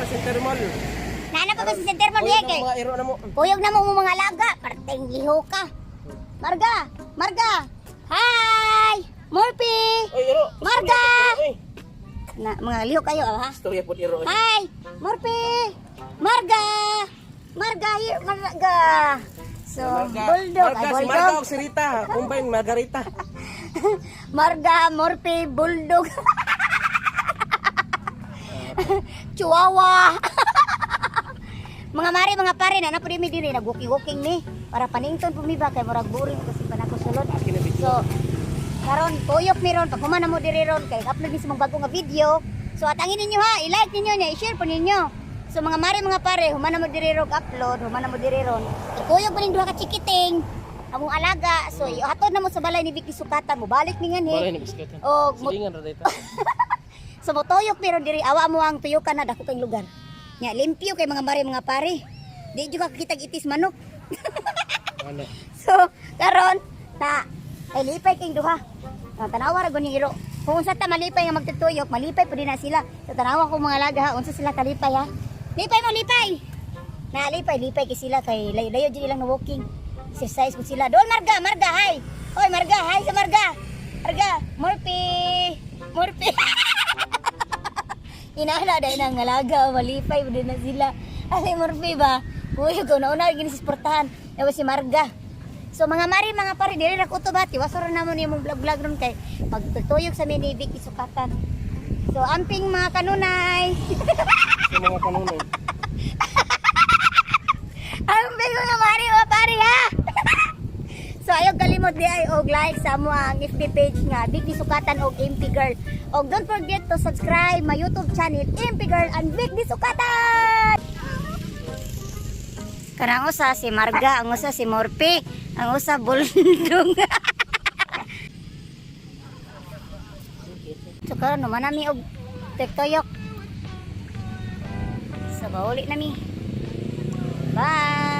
sa Center Mall. Naana pa ba sa Center Mall Kuyog diay na kay? mga iro na mo. Kuyog na mo mo mga alaga, parteng liho ka. Marga, Marga. Hi! Murphy! Oy, iro. Marga! Oy, Na, mga liho kayo ah, ha? istorya po iro, oy. Hi! Murphy! Marga! Marga, here, Marga! So, Marga. bulldog, Marga, ay si Marga bulldog. og si Rita. Combine Margarita. Marga, Murphy, bulldog. Chihuahua. Mga mare, mga pare, na na po mi diri nag-walking-walking ni para panington po mi ba kay murag boring kasi pa nako sulod. Akin na video. So, karon tuyok mi ron pag human na mo diri ron kay upload ni sa mga bago nga video. So atangin ninyo ha, i-like ninyo niya, i-share po ninyo. So mga mare, mga pare, human na mo diri ron upload, human na mo diri ron. Ikuyog pa ning duha ka chikiting among alaga. So ihatod na mo sa balay ni Vicky Sukatan, mo balik ni nganhi. Balay ni biskita. Og mo Silingan ra dito. So motuyok pero diri awa mo ang tuyukan na dako kay lugar. Nya limpyo kay mga mare, mga pare. Di jud ka kakitag itis manok. Ano? So karon na ay lipay king duha. Ah, tanawa ra guni iro. Kung unsa ta malipay nga magtutuyok, malipay pud na sila. So tanawa ko mga alaga ha, unsa sila kalipay ha. Lipay mo lipay. Na lipay lipay kay sila kay layo-layo jud ilang na walking. Exercise pud sila. Doon Marga, Marga, hi. Hoy Marga, hi sa Marga. Marga, Murphy. Murphy. Inala dahil nang alaga, malipay pud na sila. Ay Murphy ba? Uy, ko na una gini suportahan. Ewa si Marga. So mga mari, mga pare, dili ra ko to ba? Tiwaso ra namon imong vlog-vlog ron kay magtutuyok sa mini Vicky Sukatan. So amping mga kanunay. Sa mga kanunay. Amping mga mari, mga pare ha. So ayaw kalimot di ay og like sa amo ang FB page nga Vicky Sukatan og MP Girl. Og don't forget to subscribe my YouTube channel MP Girl and Vicky Sukatan. Kanang usa si Marga, ang usa si Morphe, ang usa Bulldog. So karon naman nami og tuyok. So bauli nami. Bye.